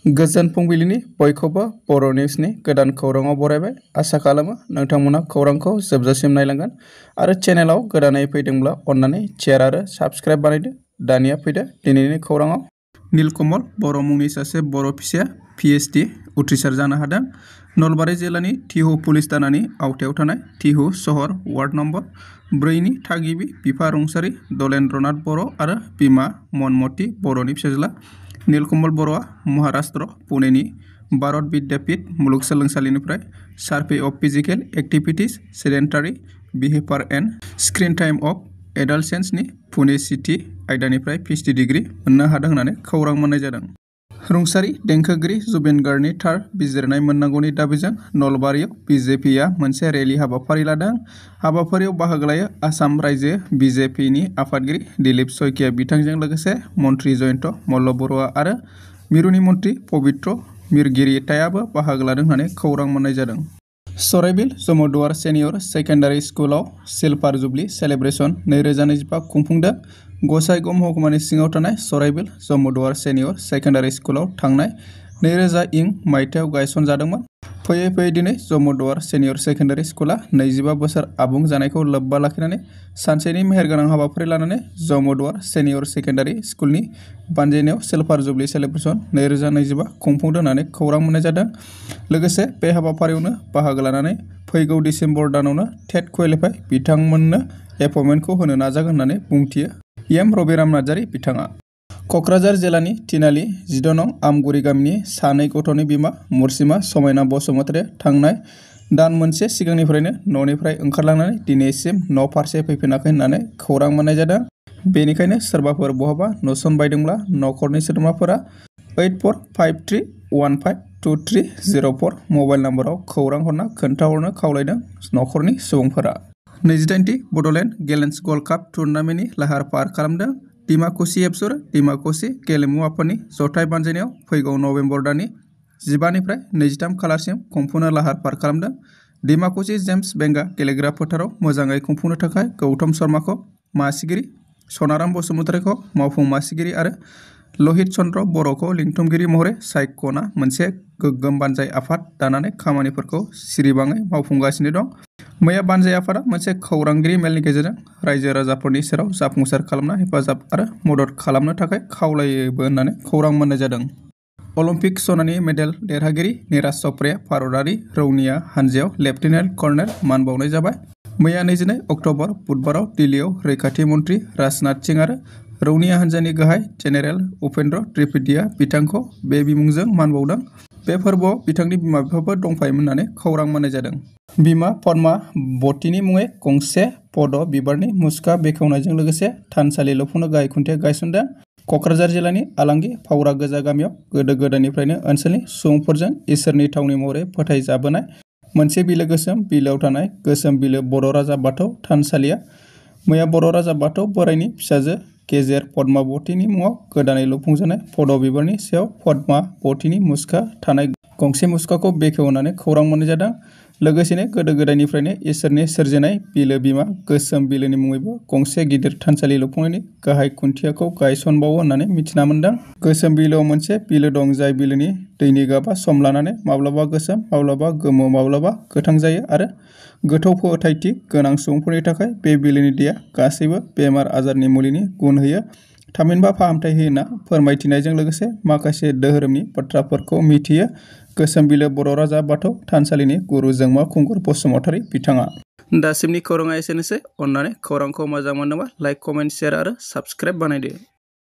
गोजोन फुंबिलिनि बयखौबो बर' निउसनि गोदान खौराङाव बरायबाय। आसा खालामो नोंथांमोना खौरांखौ जोबजासिम नायलांगोन आरो चेनेलाव गोदानै फैदोंब्ला अन्नानै शेयार आरो साबस्क्राइब बानायदो। दानिया फैदो दिनैनि खौराङाव। नीलकमल बर' मुंनि सासे बर' फिसाया PhD उथ्रिसार जानो हादों। नलबारि जिल्लानि टिहु पुलिस थानानि आवथायाव थानाय टिहु सहर वार्ड नम्बर 4 नि थागिबि बिफा रुंसारि दलेन्द्रनाथ बर' आरो बिमा मनमति बर'नि फिसाज्ला नीलकमल बर'आ महाराष्ट्र पुणेनि भारत विद्यापीठ मुलुगसोलोंसालिनिफ्राय survey of physical activities sedentary behaviour and screen time of एडल्सेन्सनि पुणे सिटी आयदानिफ्राय PhD डिग्री मोननो हादों होननानै खौरां मोननाय जादों। रुंसारि देंखोगिरि जुबिन गार्गनि थार बिजिरनाय मोननांगौनि दाबिजों नलबारियाव BJPआ मोनसे रेलि हाबाफारि लादों। हाबाफारियाव बाहागो लायो आसाम रायजो BJPनि आफादगिरि दिलीप शइकिया बिथांजों लोगोसे मन्त्रि जयन्त मल्ल बरुवा आरो मिरुनि मन्त्रि पबित्र मिरगिरितायाबो बाहागो लादों होननानै खौरां मोननाय जादों। सराइबिल जमदुवार सेनियर सेकेन्डारि स्कुलाव सिलभार जुबली सेलेब्रेसन 2025 खुंफुंदों। गसाइगाव महकुमानि सिङाव थानाय सराइबिल जमदुवार सेनियर सेकेन्डारि स्कुलाव थांनाय 2000 मायथाइयाव गायसनजादोंमोन। फैयै फैयै दिनै जमदुवार सेनियर सेकेन्डारि स्कुला 25 बोसोर आबुं जानायखौ लोब्बा लाखिनानै सानसेनि मेहेरगोनां हाबाफारि लानानै जमदुवार सेनियर सेकेन्डारि स्कुलनि बानजायनायाव सिलभार जुबली सेलेब्रेसन 2025 खुंफुंदों होननानै खौरां मोननाय जादों। लोगोसे बे हाबाफारियावनो बाहागो लानानै फैगौ डिसेम्बर दानावनो टेट क्वालिफाइ बिथांमोननो एपइन्टमेन्टखौ होनो नाजागोन होननानै बुंथियो एम रबिराम नार्जारि बिथाङा। क'क्राझार जिल्लानि तिनालि 14 नं आमगुरि गामिनि सानै गथ'नि बिमा मुर्सिमा समायना बसुमतारिया थांनाय दान मोनसे सिगांनिफ्रायनो न'निफ्राय ओंखारलांनानै दिनैसिम न' फारसे फैफिनाखै होननानै खौरां मोननाय जादों। बेनिखायनो सोरबाफोर बहाबा नुसनबायदोंब्ला न'खरनि सोद्रोमाफोरा 8453152304 मबाइल नम्बराव खौरां हरना खोन्थाहरनो खावलायदों न'खरनि सुबुंफोरा। 28थि बड'लेण्ड गेलेन्स गल्ड काप टुर्नामेन्टनि लाहार फाहार खालामदों। डिमाकुसि एबसुर डिमाकुसि गेलेमु आफादनि जथाय बानजायनायाव फैगौ नबेम्बर दाननि 15 निफ्राय 23 खालारसिम खुंफुंनो लाहार फाहार खालामदों। डिमाकुसि जेम्स बेंगा गेलेग्रा फोथाराव मोजाङै खुंफुंनो थाखाय गौतम शर्माखौ मासिगिरि, सनाराम बसुमतारिखौ मावफुं मासिगिरि आरो लहित चन्द्र बर'खौ लिंथुमगिरि महरै सायख'ना मोनसे गोग्गोम बानजाय आफाद दानानै खामानिफोरखौ सिरिबाङै मावफुंगासिनो दं। मैया बानजाय आफादा मोनसे खौरांगिरि मेलनि गेजेरजों रायजो राजाफोरनि सेराव जाफुंसार खालामना हेफाजाब आरो मदद खालामनो थाखाय खावलायोबो होननानै खौरां मोननाय जादों। अलिम्पिक सनानि मेडेल देरहागिरि निराज चप्राया भारतारि रौनिया हानजायाव लेफ्टिनेन्ट कर्नेल मान बावनाय जाबाय। मैया 22 अक्ट'बर बुधबाराव दिल्लीयाव रैखाथि मन्त्रि राजनाथ सिंह आरो रौनिया हानजानि गाहाय जेनेरेल उपेन्द्र त्रिवेदीआ बिथांखौ बे बिमुंजों मान बावदों। बे फोरबोआव बिथांनि बिमा बिफाबो दंफायोमोन होननानै खौरां मोननाय जादों। बिमा पद्मावतीनि मुङै गंसे पद बिबारनि मुसुखा बेखेवनायजों लोगोसे थानसालि लुफुंनो गाहाय खुन्थिया गायसनदों। क'क्राझार जिल्लानि आलांगि फावरा गोजा गामियाव गोदो गोदायनिफ्रायनो ओनसोलनि सुबुंफोरजों इसोरनि थावनि महरै फोथायजाबोनाय मोनसे बिलो गोसोम बिलोआव थानाय गोसोम बिलो बर' राजा बाथौ थानसालिया मैया बर' राजा बाथौ बोराइनि फिसाजो गेजेर पद्मावतीनि मुङाव गोदानै लुफुंजानाय पद बिबारनि सायाव पद्मावतीनि मुसुखा थानाय गंसे मुसुखाखौ बेखेवनानै खौरां मोननाय जादों। लोगोसेनो गोदो गोदायनिफ्रायनो इसोरनि सोरजिनाय बिलो बिमा गोसोम बिलोनि मुङैबो गंसे गिदिर थानसालि लुफुंनायनि गाहाय खुन्थियाखौ गायसनबावो होननानै मिथिना मोन्दों। गोसोम बिलोआव मोनसे बिलो दं जाय बिलोनि दैनि गाबा सम लानानै माब्लाबा गोसोम माब्लाबा गोमो माब्लाबा गोथां जायो आरो गोथौ फोथायथि गोनां सुबुंफोरनि थाखाय बे बिलोनि दैया गासैबो बेमार आजारनि मुलिनि गुन होयो, थामहिनबा फाहामथाय होयो होनना फोरमायथिनायजों लोगोसे माखासे धोरोमनि बाथ्राफोरखौ मिथियो। गोसोम बिलो बर' राजा बाथौ थानसालिनि गुरु जोंमा खुंगुर बसुमतारि बिथाङा। दासिमनि खौराङा एसेनोसै। अन्नानै खौरांखौ मोजां मोनोबा लाइक, कमेन्ट, शेयार आरो साबस्क्राइब बानायदो।